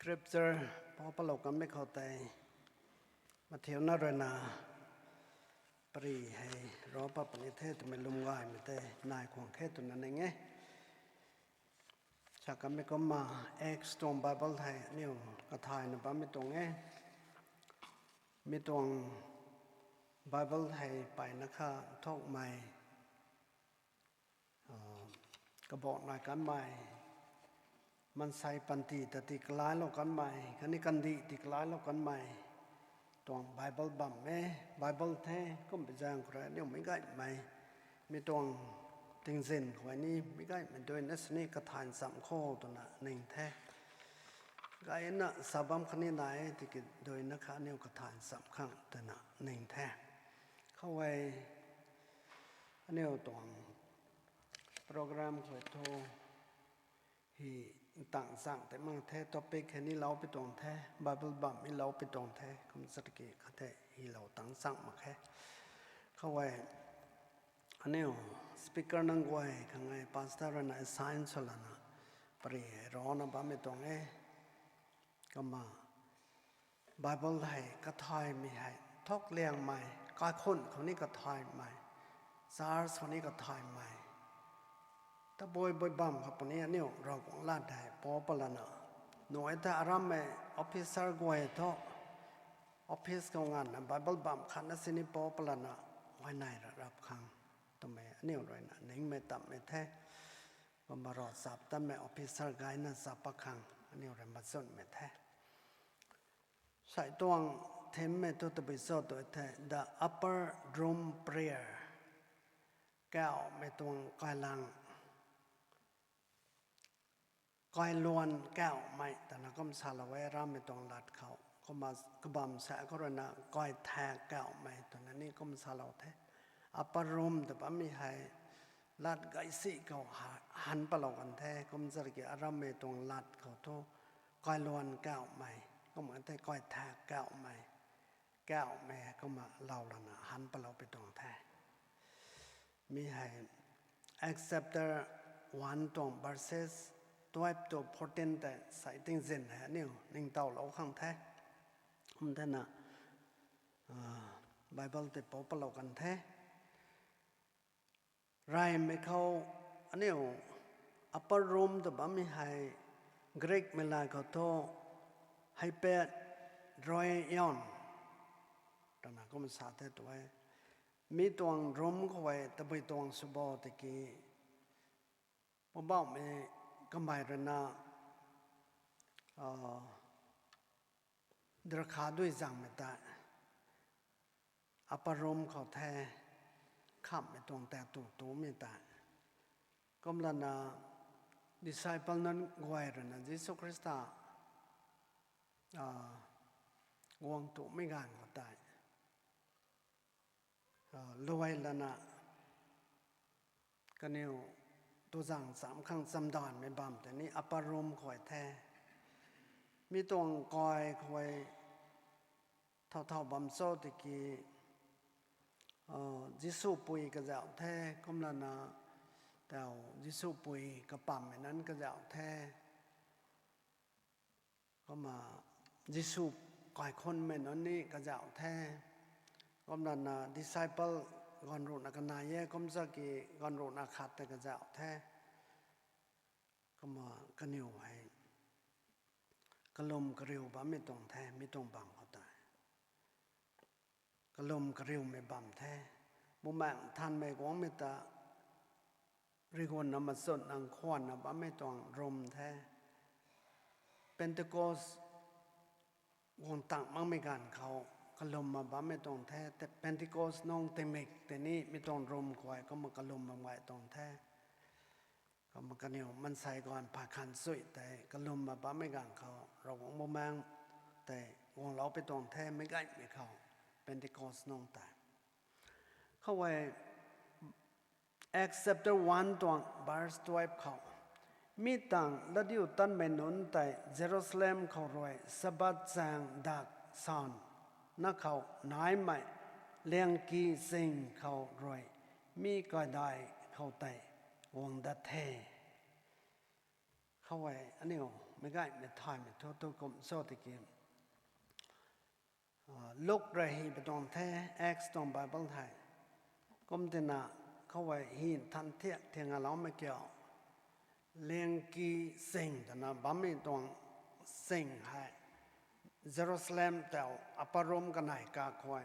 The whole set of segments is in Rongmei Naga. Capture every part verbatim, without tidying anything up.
Scripture pou palou kanmei khou tei, Matthew na ruina pari hei ro pat puni the twmei lwm gaymei tei nai khwang khe twna ning e. Sa kanmei kumna Acts tuang Bible hei aniu kathayna bammei tuang e. Mi tuang Bible hei mpeyna kha nthukmei, kabauh nai kanmei, maansei panty ta tii kalailou kanmei khatni kandih tii kalailou kanmei tuang Bible bam e. Bible the, kumpui zaeng khou rui aniu meic gaymei mi tuang tingzin khou ni meic gaymei duina sini kathay nchamc kho twna ning the. Gayna sa bam khatni nai e, tiki duina kha aniu kathay nchamc khang twna ning the. Khou e, aniu tuang program khou thu hi ntang zang tei mang the, topic hei ni lou pi tuang the, Bible bam ni lou pi tuang the, kum zat ki kha the hilou tang zang mak khe. Khou e, aniu speaker nunc guay khang e pastor ruina assign sw lana pari hei rana bammei tuang e. Kumna Bible hei kathaymei hei, nthukliangmei, kaikhunh khou ni kathaymei, church khou ni kathaymei, tabui bui bam khou puni aniu Ravguangc lat hei pou palana, nuai ta arammei officer guay thu office khou nganvna Bible bam khatna sini pou palana, huayney ra rap khang twmei aniu ruina ningmei tammei the. Kumna ravchap tatmei officer gayna chap pat khang aniu rui machunmei the. Sei tuang theme mei thu tabui cho tu the, The Upper Room Prayer. Kauhmei tuang kailang, kailuan kauhmei twna kum salou e arammei tuang lat khou. Kumna kabam sa khou ruina kaithaek kauhmei twna ni kum salou the. Upper room tw bammei hei lat gaysi khou ha-, han palou kan the, kum zat ki arammei tuang lat khou thu kailuan kauhmei, kumna tei kaithaek kauhmei, kauhmei kumna lou lana han palou pi tuang the. Mi hei Acts chapter one tuang verses twelve to fourteen tei sei tingzin hei aniu ningtowlou khang the. Kum thena, Bible tei pou palou kan the. Reymei khou aniu upper room tw bammei hei Greekmei lat khou thu hypedroion twna kum sa the tu e. Mi tuang room khou e tabui tuang sw bo tiki, Poubauhmei kamei ruina drakha dui zangmei tei upper room khou the, khamhmei tuang ta tu tumei tei. Kumlana disciple nunc guay ruina Jisu Khrista guang tumei ganv khou tei luai lana kaniw tuzang cham khang chamdanvmei bam tei ni upper room khou e the. Mi tuang kai khou e thau thau bam cho tiki, Jisu pui kazauh the, kumlana tau Jisu pui kapammei nunc kazauh the. Kumna Jisu kaikhunmei nunc ni kazauh the. Kumlana disciple ganv ruhna kanei e, kum zat ki ganv ruhna khat tei kazauh the. Kumna kaniw hei kalum kariu bammei tuang the, mi tuang bam khou tei. Kalum kariumei bam the. Bumaengh Nthanmei guangmei ta rigunna machunna nkhwanna bammei tuang room the. Pentecost guang tang makmei ganv khou kalumna bammei tuang the. Te-, Pentecost nung tingmik tei ni mi tuang room khou e kumna kalum bam gay tuang the. Kumna kaniw maansei ganv phay khan chuy tei kalumna bammei ganv khou Ravguangc Bumaengh tei guanglou pi tuang the, meic gaymei khou Pentecost nung tei. Khou e Acts chapter one tuang verse twelve khou, mi tang latdiutatmei nunc tei Jerusalem khou rui Sabbath chaeng dak san na khou naimei liangki ching khou rui mi kaidai khou tei guang dat the. Khou e aniu meic gaymei thaymei thu tu kum cho tiki, Luk rui hy pui tuang the, Acts tuang Bible hei. Kum tina, khou hei hy nthan thiak thiang aloumei kiu, Liangki Sing twna bammei tuang sing hei, Jerusalem tau Upper Room kanei kakhou,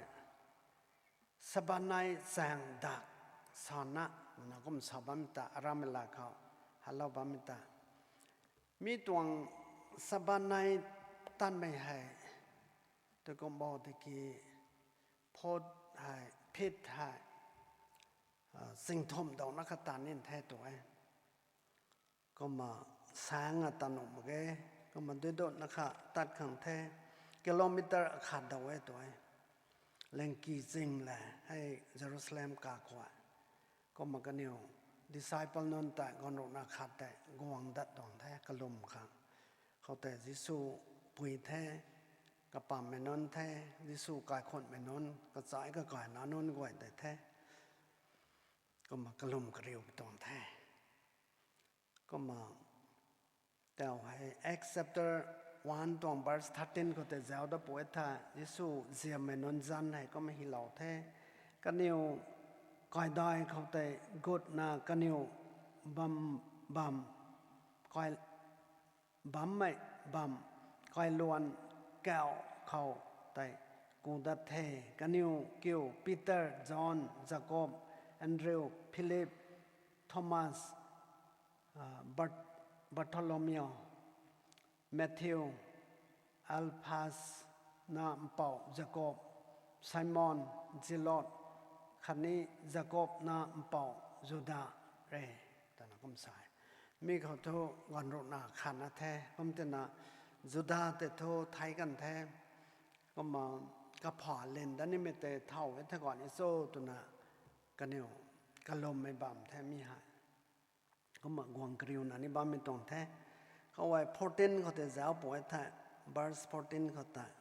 Sabanai chaeng dak sana, na kum sa bammei ta, aramei la khou, helou bammei ta. Mi tuang Sabanai tanmei hei, tu kum bo tiki, phut hei, phit hei, singthum dau na kha tan nin the tu e. Kumna saeng a tan nuh mak ge, kumna dui dut na kha tat khang the, kilometer akhat dau e tu e. Liangki Sing le, hei Jerusalem kakhou. Kumna kaniw disciple nunc tei, ganv ruhna khat tei, guang dat tuang the, kalum khang. Khoutei Jisu pui the, kapammei nunc the, Jisu kaikhunhmei nunc, kachai kakaina nunc guay tei the. Kumna kalum kariu pui tuang the. Kumna, tau hei Acts chapter one tuang verse thirteen khou tei zauc dat pui the, Jisu ziammei nunc zanc hei kumna hylou the. Kaniw kaidai khou tei gutna kaniw bam, bam, kai, bammei bam, kailuan kau khou tei ku dat the. Kaniw kiu Peter, John, Jakob, Andrew, Philip, Thomas, Bartholomew, Matthew, Alphas na mpouh Jakob, Simon Zealot, khatni Jakob na mpouh Juda re, twna kum sa e. Mi khou thu ganv ruhna khatna the, kum tina Juda tei thu thei kan the, kumna kapha lin dat nimei tei thau e the kan e cho twna kaniw kalummei bam the mi hei. Kumna guang kariuna ni bammei tuang the. Khou hei fourteen khou tei zauc pui the, verse fourteen khou tei.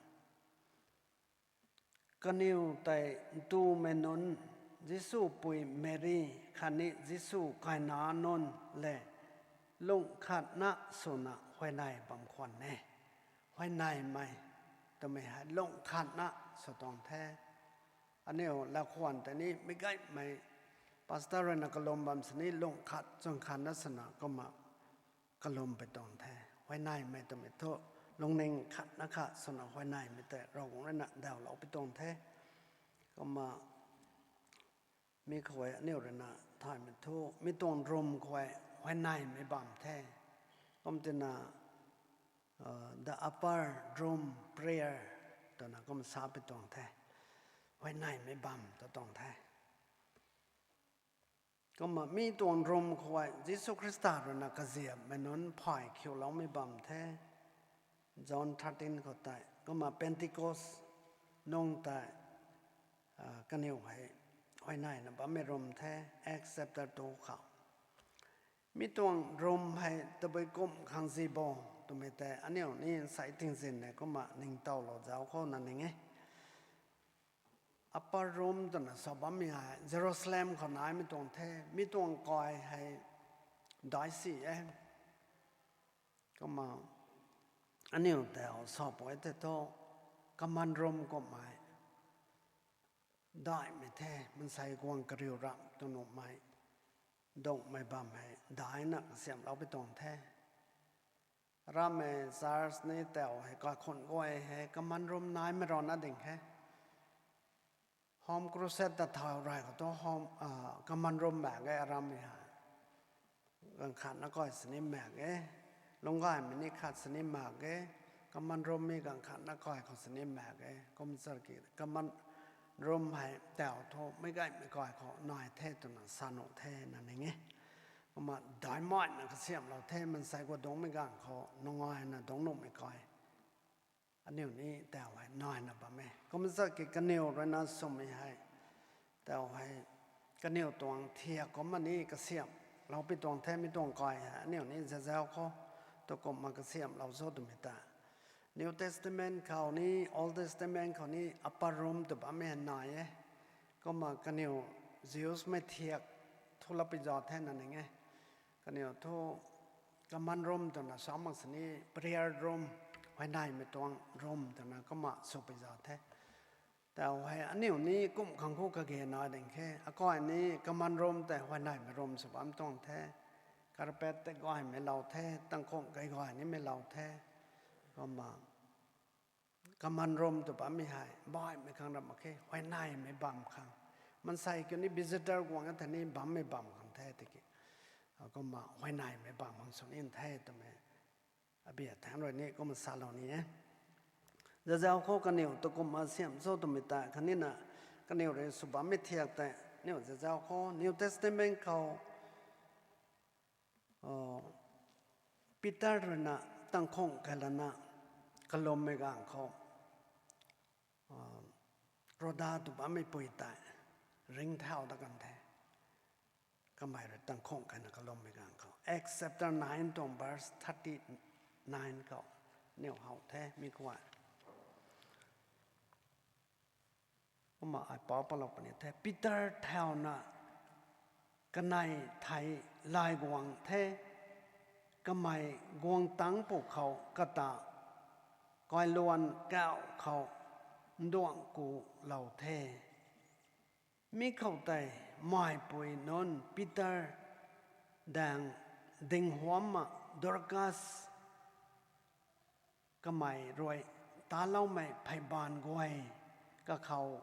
Kaniw tei ntumei nunc, Jisu pui Meri, khatni Jisu kaina nunc le, lungh khatna swna huayney bam khwan e. Huayneymei twmei hei lungh khatna sw tuang the. Aniu lakhwan tei ni meic gaymei pastor rui na kalum bam sini lungh khat chwn khatna swna kumna kalum pui tuang the. Huayneymei twmei thu lungning khatna kha swna huayneymei tei Ravguangc rui na dawlou pui tuang the. Kumna mi khou hei aniu rui na thaymei thu mi tuang room khou hei huayneymei bam the. Kum tina the upper room prayer twna kum sa pui tuang the. Huayneymei bam ta tuang the. Kumna mi tuang room khou hei Jisu Khrista rui na kaziapmei nunc phay khiuloumei bam the. John thirteen khou tei. Kumna Pentecost nung tei kaniw hei huayneyna bammei room the, Acts chapter two khou. Mi tuang room hei tabui kum khang zi bo twmei tei aniu ni nsei tingzin e kumna ningtowlou zauc khou na ning e. Upper room twna sa bammei hei Jerusalem khou naimei tuang the, mi tuang kai hei daicsi e. Kumna aniu tei sa pui tei thu common room kummei daihmei the, mansei guang kariu ramh tw nuhmei, dungmei bam hei daina kasiamhlou pui tuang the. Arammei church ni tau hei kaikhun guay hei common room naimei rana ding he. Home crusade ta thau rey khou thu common room mak ge arammei hei. Ganv khatna kai sini mak e. Lungc gaymei ni khat sini mak e. Common room mi ganv khatna kai khou sini mak e. Kum sa ki common room hei tau thu meic gaymei kai khou nai the twna sa nuh the na ning e. Kumna daihmei na kasiamhlou the, mansei guang dungcmei ganv khou nungaina dungc nuhmei kai. Aniu ni tau hei naina bam e. Kum sa ki kaniw rui na swmei hei tau hei kaniw tuang thiak kumna ni kasiamhlou pui tuang the, mi tuang kai hei aniu ni zazau khou tu kumna kasiamhlou cho twmei ta. New Testament khou ni, Old Testament khou ni upper room tw bammei hei nai e. Kumna kaniw Jews mei thiak thu lap pui zat the na ning e. Kaniw thu common room twna sa mak sini prayer room, huayneymei tuang room twna kumna sw pui za the. Tau hei aniu ni kum khang khu kage na ding khe. Akai ni common room tei huayneymei room sw bam tuang the. Carpet tei gaymei lou the, tangkhung kai gay nimei lou the. Kumna common room tw bammei hei baihmei khang ram mak khe, huayneymei bam khang. Maansei kiu ni visitor guang a thei ni bammei bam khang the tiki. Kumna huayneymei bam khang sw ni the twmei abia thangc rui ni kumna salou ni e. Zazau khou kaniw tu kumna siam cho twmei ta khatnina kaniw rui sw bammei thiak tei aniu zazau khou New Testament khou Peter rui na tangkhung kai lana kalummei ganv khou Roda tw bammei pui tei ringcthau dat kan the. Kamei rui tangkhung kaina kalummei ganv khou Acts chapter nine tuang verse thirty nine khou niw how the mi khou. Kumna ai pau palou puni the. Peter thauna kanei thei lay guang the. Kamei guang tangc pwkhou kata kailuan kauh khou nduangc ku lou the. Mi khou tei maipui nunc Peter daeng dinghuamna Dorcas kamei rui taloumei pheybaanv guay kakhou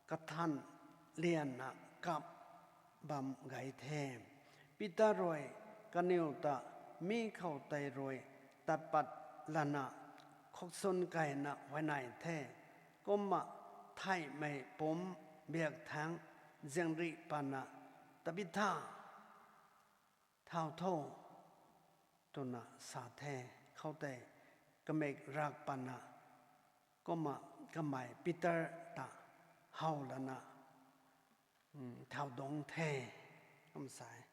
kathan lianna kap bam gay the. Peter rui kaniw ta mi khou tei rui tat pat lana khuksun kaina huayney the. Kumna theihmei pumc biak thaengc ziangrih pana, Tabitha, thau tho, twna sa the. Khoutei kamik rak pana, kumna kamei Peter ta how lana thau dungc the, kum sa e.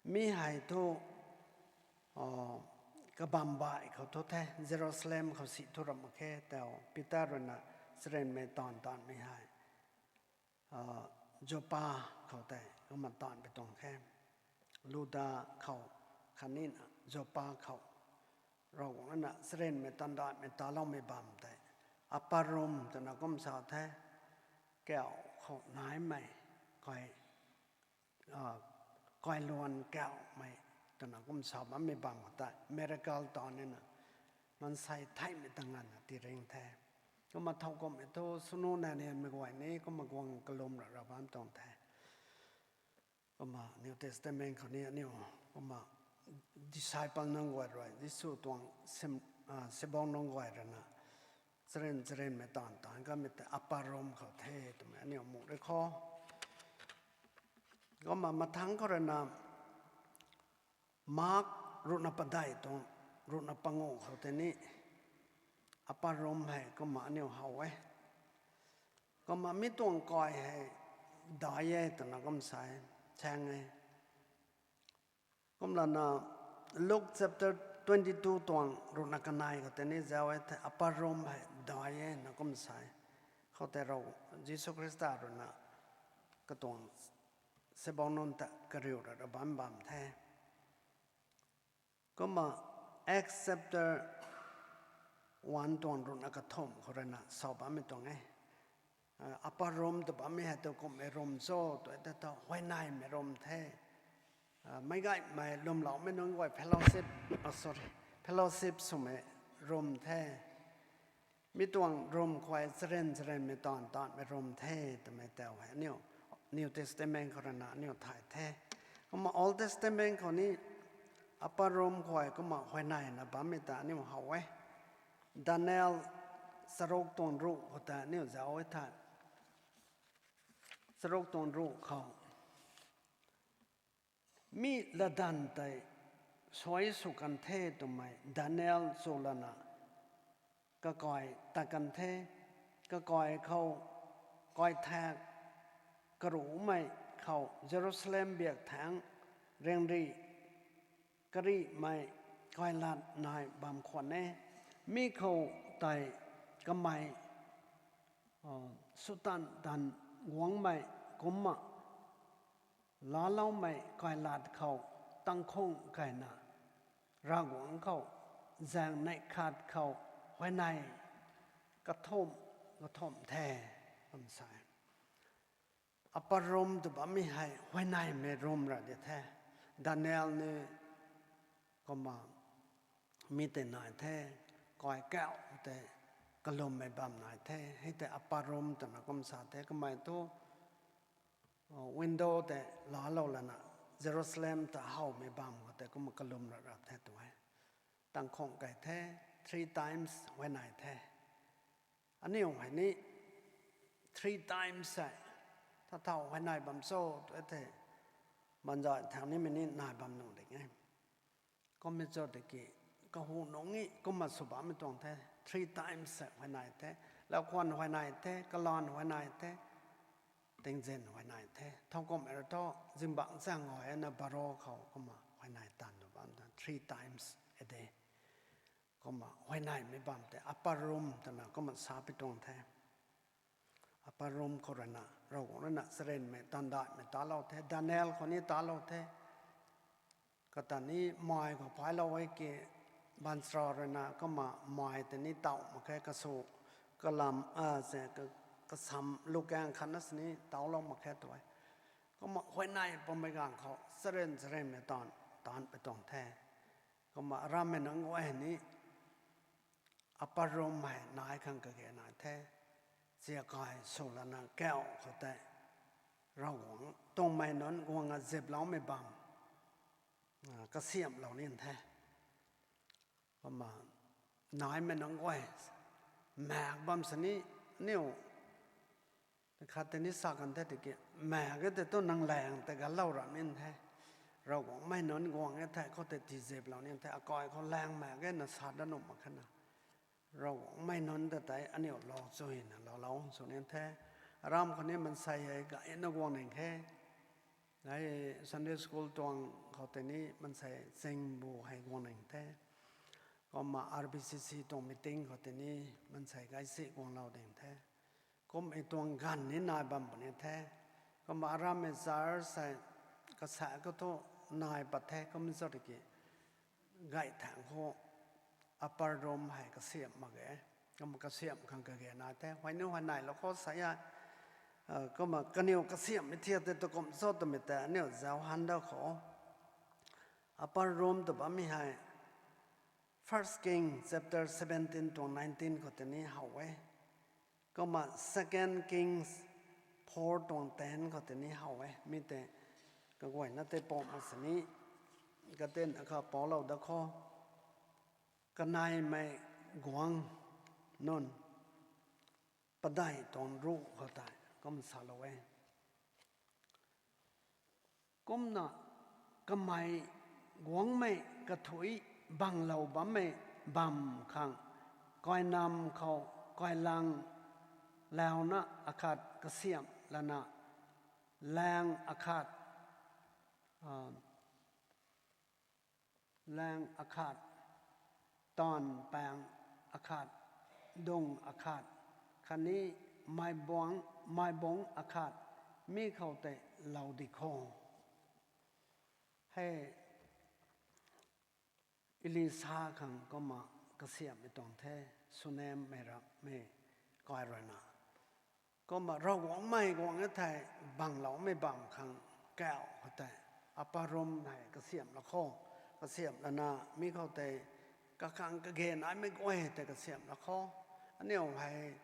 Mi hei thu kabamv baih khou thu the, Jerusalem khou si thu ram mak khe tau. Peter rui na charynmei taanv taanvmei hei Joppa khou tei kumna taanv pui tuang khe. Luda khou khatnina Joppa khou Ravguangc na charynmei taanv taanvmei taloumei bam tei upper room twna kum sa the. Kauh khou naimei kai kailuan kauhmei twna kum sa bammei bam khou tei miracle taanv nina maansei theihmei ta nganvna tiring the. Kumna thowkumhmei thu swnu nanianmei guay ni kumna guang kalum ra ra bam tuang the. Kumna New Testament khou ni aniu kumna disciple nunc guay rui Jisu tuang sibau nunc guay rui na charyn charynmei taanv taanv kamei tei upper room khou the twmei aniu mu rui khou. Kumna mathangc khou rui na Mark ruhna padeih tuang ruhna panguh khou tei ni upper room hei kumna aniu how e. Kumna mi tuang kai hei dai e twna kum sa e, chaeng e. Kumlana Luke chapter twenty two tuang ruhna kanei khou tei ni zauc e the, upper room hei dai e na kum sa e. Khoutei Rav Jisu Khrista rui na katuang sibau nunc ta kariu ra ra bam bam the. Kumna Acts chapter one tuang ruhna kathumh khou rui na sa bammei tuang e. Upper room tw bammei hei tu kumhmei room cho tw e ta, huayneymei room the. Meic gaymei lwmloumei nunc guay fellowship, sorry, fellowship swmei room the. Mi tuang room khou charyn charynmei taanv taanvmei room the twmei tau hei aniu New Testament khou rui na aniu thay the. Kumna Old Testament khou ni upper room khou kumna huayneyna bammei ta aniu how e. Daniel charuk tuang ruh khou ta aniu zauc e the. Charuk tuang ruh khou mi latdanv tei suai sw kan the twmei Daniel chulana kakai tat kan the. Kakai khou kaithaek karuhmei khou Jerusalem biak thaengc riangri karihmei kailat nai bam khwan e. Mi khou tei kamei swtan tan guangmei kumna laaloumei kailat khou tangkhung kaina Ravguangc khou zaeng neih khat khou huayney kathumh, kathumh the, kum sa e. Upper room tw bammei hei huayneymei room ra di the. Daniel ni kumna mi tei nai the, kai kauh tei kalummei bam nai the. Hei tei upper room twna kum sa the, kamei thu window tei laalou lana Jerusalem ta howmei bam khou tei kumna kalum ra ra the tw e. Tangkhung kai the, three times huayney the. Aniu hei ni three times hei thathau huayney bam cho tw e the, banzay thang nimei ni nai bam nuh ding e. Kummei cho tiki, kahu nunc ni kumna sw bammei tuang the, three times hei huayney the, laukhwan huayney the, kalan huayney the, tingzin huayney the. Thowkumhmei ra thu zingbangc zaeng gay na baro khou kumna huayney taanv tu bam ta three times a day. Kumna huayneymei bam tei upper room twna kumna sa pi tuang the. Upper room khou ruina Ravguangc ruina charynmei tandaihmei talou the, Daniel khou ni talou the. Kata ni mai khou phaiclou e ki, baanchara ruina kumna mai tei ni taw mak khe, kasu kalam a se, kasam lukaeng khatna sini tawlou mak khe tw e. Kumna huayney pummei ganv khou charyn charynmei taanv, taanv pi tuang the. Kumna arammei nunc guay ni upper room hei nai khang kage nai the. Chiakai sw lana kauh khou tei Ravguangc tuangmei nunc guang a ziploumei bam kasiamhlou nin the. Kumna naimei nunc guay maek bam sini, aniu khat tei ni sa kan the tiki, maek e tei tu nang laeng tei galou ra nin the. Ravguangcmei nunc guang e thei khou tei tiziploumei nin the, akai khou laeng maek e na sa dat nuh mak khe na. Ravguangcmei nunc ta tei aniu lou chuina loulou sw nin the. Aram khou ni maansei hei gayna guang ning khe. Ai Sunday school tuang khou tei ni maansei chingbu hei guang ning the. Kumna R B C C tuang meeting khou tei ni maansei gaysi guanglou ding the. Kum e tuang ganv ni nai bam puni the. Kumna arammei church hei kasa khou thu nai pat the, kum cho tiki gay thangc khou upper room hei kasiamh mak ge. Kumna kasiamh khang kage nai the. Huayni huayneylou khou sa e. Kumna kaniw kasiamhmei thiak tei tu kum cho twmei tei aniu zauc han da khou, upper room tw bammei hei First King chapter seventeen tuang nineteen khou tei ni how e. Kumna Second Kings four tuang ten khou tei ni how e. Mi tei kaguayna tei pou mak sini, katin akha poulou da khou, kaneimei guangc nunc padeih tuang ruh khou tei kum salou e. Kumna kamei guangcmei kathuic banglou bammei bam khang, kainam khou kailang launa akhat kasiamh lana, laeng akhat, laeng akhat, taanv paeng akhat, dung akhat, khatni maibungc, maibungc akhat, mi khou tei lou di kho. Hei Elisa khang kumna kasiamhmei tuang the, Sunem mei rammei kai ruina. Kumna Ravguangcmei guang e thei bangloumei bam khang kauh khou tei, upper room hei kasiamhlou kho, kasiamh lana mi khou tei kakhang kage naimei guay tei kasiamhlou kho. Aniu hei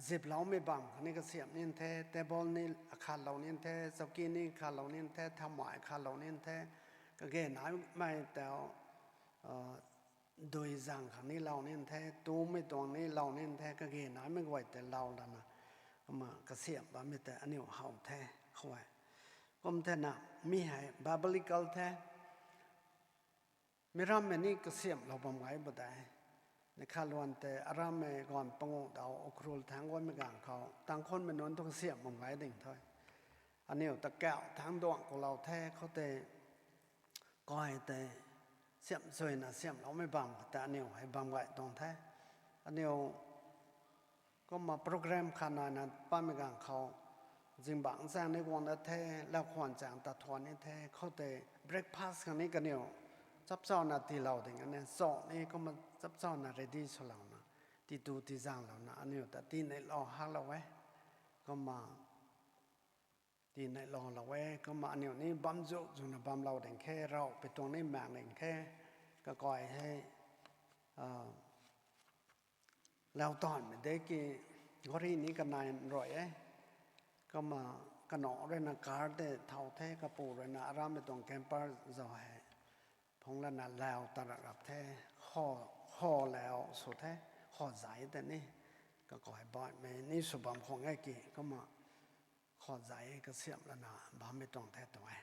ziploumei bam khang ni kasiamh nin the, table ni akhatlou nin the, chowki ni akhatlou nin the, thamai akhatlou nin the, kage naimei tau dui zang khang ni lou nin the, tumei tuang ni lou nin the, kage naimei guay tei lou lana, kumna kasiamh bammei tei aniu how the, khou e. Kum thena, mi hei biblical the. Mi rammei ni kasiamhlou bam gay bu de. Nikhat luan tei arammei ganv panguh dau Ukhrul thangc guaymei ganv khou Tangkhulmei nunc thu kasiamh bam gay ding thu, aniu ta kauh thangc duangc khou lou the khou tei, kai tei siamh chuina siamhloumei bam khou tei aniu hei bam gay tuang the. Aniu kumna program khat naina patmei ganv khou, zingbangc zaeng ni guang dat the, laukhwan zaeng ta thuan ni the, khou tei breakfast khang ni kaniw chapchauna tiilou ding aniu chau ni kumna chapchauna ready swlouna, titu tizaenglouna aniu ta tineilou haklou e. Kumna tineilou lou e, kumna aniu ni bam zu zuna bamlou ding khe, rav pui tuang ni maek ding khe, kakai hei, lau tanmei de ki, gari ni kanai rui e. Kumna kanac ruina car tei thau the, kapu ruina arammei tuang camper zau hei phungc lana lau ta rap rap the, kho, kho lau sw the, kho zai tei ni, kakai baihmei ni sw bam khwang e ki, kumna kho zai kasiamh lana bammei tuang the tu e.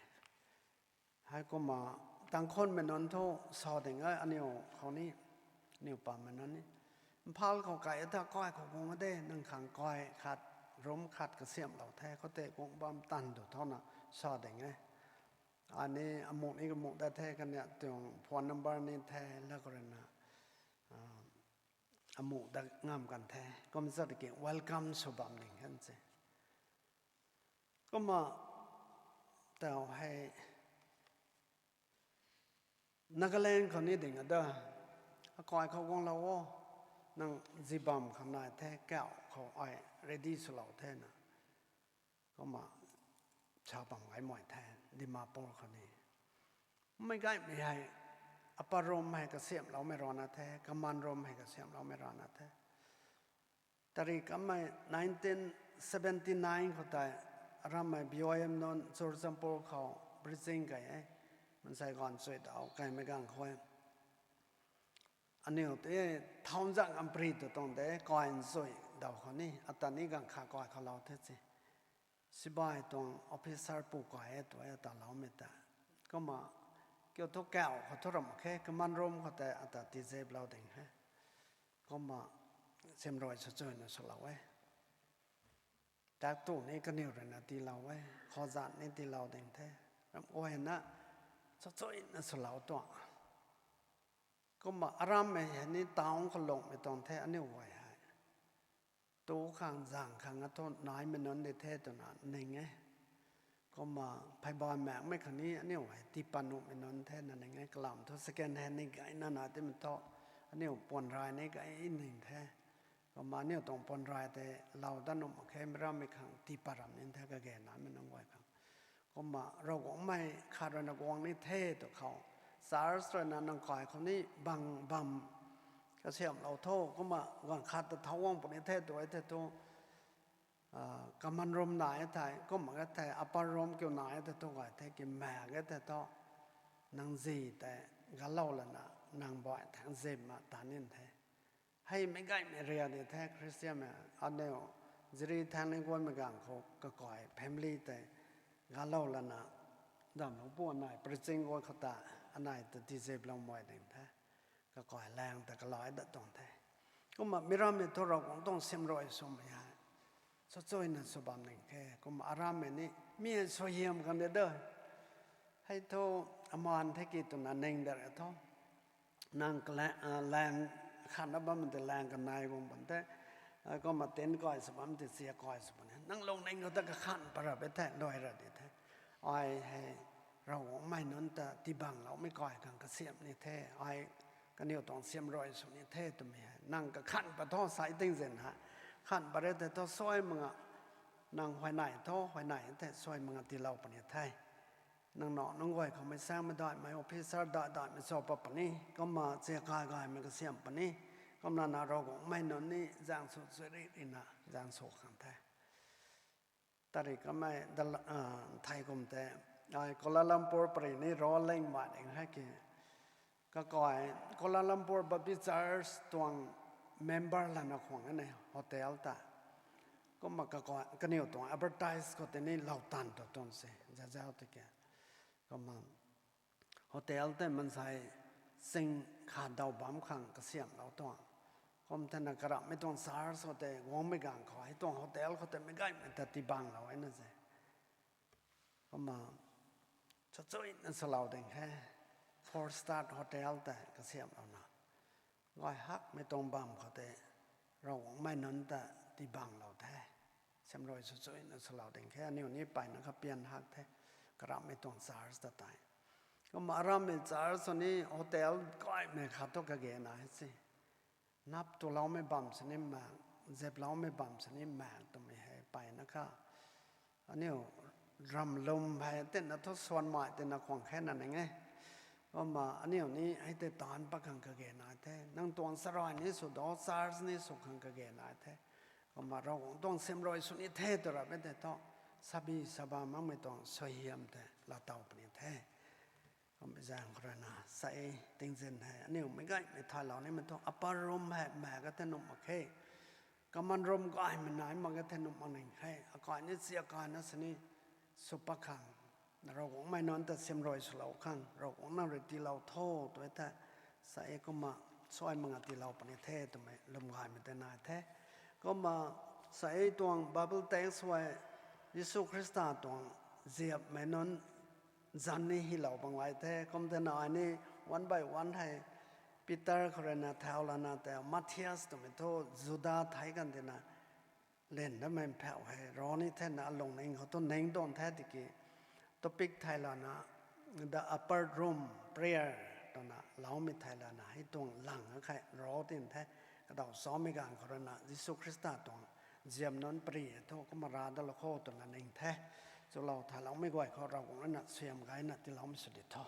Heikumna Tangkhulmei nunc thu sa ding e, aniu khou ni, aniu pammei nunc ni. Imphal khou kai tha kai khou guang de, nang khang kai khat, room khat kasiamhlou the, khoutei guang bam tan tu thauna sa ding e. Ani amu ni kamu dat the, kaniw tuang phone number ni the, la khou ruina, amu dat ngam kan the. Kum zat ki welcome sw bam ding kan se. Kumna tau hei Nagaland khou ni ding a da, akai khou guanglou o, nang zibam khang nai the, kau khou ai ready swlou the na. Kumna sa bam gaymei the, Dimapur khou ni. Meic gaymei hei, upper room hei kasiamhloumei rana the, common room hei kasiamhloumei rana the. Tarik kamei nineteen seventy nine khou tei, arammei B O M nunc Churachandpur khou preaching kai e, mansei ganv chui dau kaimei ganv khou e. Aniu tei thau zang ampri tu tuang de, kai nchui dau khou ni, ata ni ganv kha kai khou lou the si. Sibai tuang officer pu kai e tu e, ata loumei ta. Kumna, kiu thu kau khou thu ram khe, common room khou tei ata tizeplou ding he. Kumna, siamruai sw chuina swlou e. Tak tu ni kaniw ruina tiilou e, khou zat ni tiilou ding the. Ram guayna, sw chuina swlou tuang. Kumna arammei hei ni town khou lungmei tuang the aniu guay hei. Tu khang zang khang a thu naimei nunc di the twna ning e. Kumna pheyban maekmei khang ni aniu hei tiipat nuhmei nunc the na ning e, kalam thu second hand ni gayna na timei thu, aniu puanrai ni gay ning the. Kumna aniu tuang puanrai tei lou dat nuh mak khe, mei rammei khang tiipat ram ni the kage naimei nunc guay khang. Kumna Ravguangc mei khat ruina guang ni the tu khou, church ruina nang kai khou ni bang bam kasiamhlou tho, kumna ganv khat ta thau guang puni the tu e the thu, common room nai e thei, kumna e thei upper room kiu nai e the thu gay the, kimaek e the thu, nang zi tei galou lana, nang bai thang zimna ta nin the. Hei meic gaymei ria di the Christianmei, aniu ziri thang ni guanmei ganv khou kakai family tei galou lana, damlou pu anei preaching guay khou ta, anei ta tizeplou mei ding the. Kakai lang ta kalai dat tuang the. Kumna mei rammei thu Ravguangc tuang siamruai swmei hei, sw chuina sw bam ning khe, kumna arammei ni, mi hei suaihiam khang de de. Hei thu, amaan the ki twna ning dat e thu. Nang kala-, lang khanna bam tei lang kanei guang bam the. Kumna tin kai sw bam tei sia kai sw bam e. Nang lungning khou ta kakhan pat rap e the, luai ra di the. Ai hei, Ravguangc mei nunc ta tiibangloumei kai khang kasiamh ni the. Ai kaniw tuang siamruai sw ni the twmei hei. Nang kakhan pat tho sai tingzin hei. Khan pat re the thu suai manga. Nang huayney tho, huayney the suai manga tiilou puni the. Nang nac nunc guay khou mei saengmei daihmei, officer dai daihmei cho pat puni, kumna chia kai gaymei kasiamh puni, kumna na Ravguangc mei nunc ni zaeng sw chuiri rina zaeng sw khang the. Tarik kamei thei kum tei, ai Kuala Lumpur pari ni ro leng ma ding hei ki, kakai Kuala Lumpur Baptist Church tuang member lana khwang e ne hotel ta. Kumna kakai kaniw tuang advertise khou tei ni lou tan tu tuang se, zazau tiki. Kumna hotel tei mansei sing khat daw bam khang kasiamhlou tuang. Kum thena karamhmei tuang church khou tei guangmei ganv khou hei tuang hotel khou tei meic gaymei ta tiibanglou e na se. Kumna, sw chuina swlou ding he, four star hotel tei kasiamhlouna. Gay hakmei tuang bam khou tei, Ravguangc mei nunc ta tiibanglou the. Siamruai sw chuina swlou ding khe, aniu ni peyna kha pian hak the, karamhmei tuang church ta tei. Kumna arammei church sw ni hotel gaymei khat thu kage nai se. Nap tuloumei bam sini mak, zeploumei bam sini mak twmei hei mpeyna kha. Aniu ramlum hei tina thu swanmei tina khwang khe na ning e. Kumna aniu ni hei tei taanc pat khang kage nai the. Nang tuang sarai ni sw do, church ni sw khang kage nai the. Kumna Ravguangc tuang simrui sw ni the tw rap e tei thu, sabi saba makmei tuang suaihiam tei laatow puni the. Kumna zaeng khou rui na sa e, tingzin hei aniu meic gaymei thaylou nimei thu upper room hei mak ka the nuh mak khe. Common room gaymei nai mak ka the nuh mak ning khe. Akai ni chia akai na sini sw pat khang, Ravguangc mei nunc ta simrui swlou khang Ravguangc nang rui tiilou tho tw e the. Sa e kumna suai mak nga tiilou puni the twmei lwm gaymei tei nai the. Kumna sa e tuang Bible text hei Jisu Khrista tuang ziapmei nunc zanc ni hylou bam gay the. Kum thena ai ni one by one hei Peter khou rui na thau lana tei Matthias twmei thu Juda thei kan tina lyn damei mphauh hei ro ni thena alungning khou thu ning tuang the tiki topic thei lana the upper room prayer twna loumei thei lana hei tuang lang akhei ro tin the. Kadaw samei ganv khou rui na Jisu Khrista tuang ziap nunc pary thu kumna ra dalou kho twna ning the. Chulou thayloumei guay khou Ravguangc rui na suaihiam gayna tiiloumei sw di tho.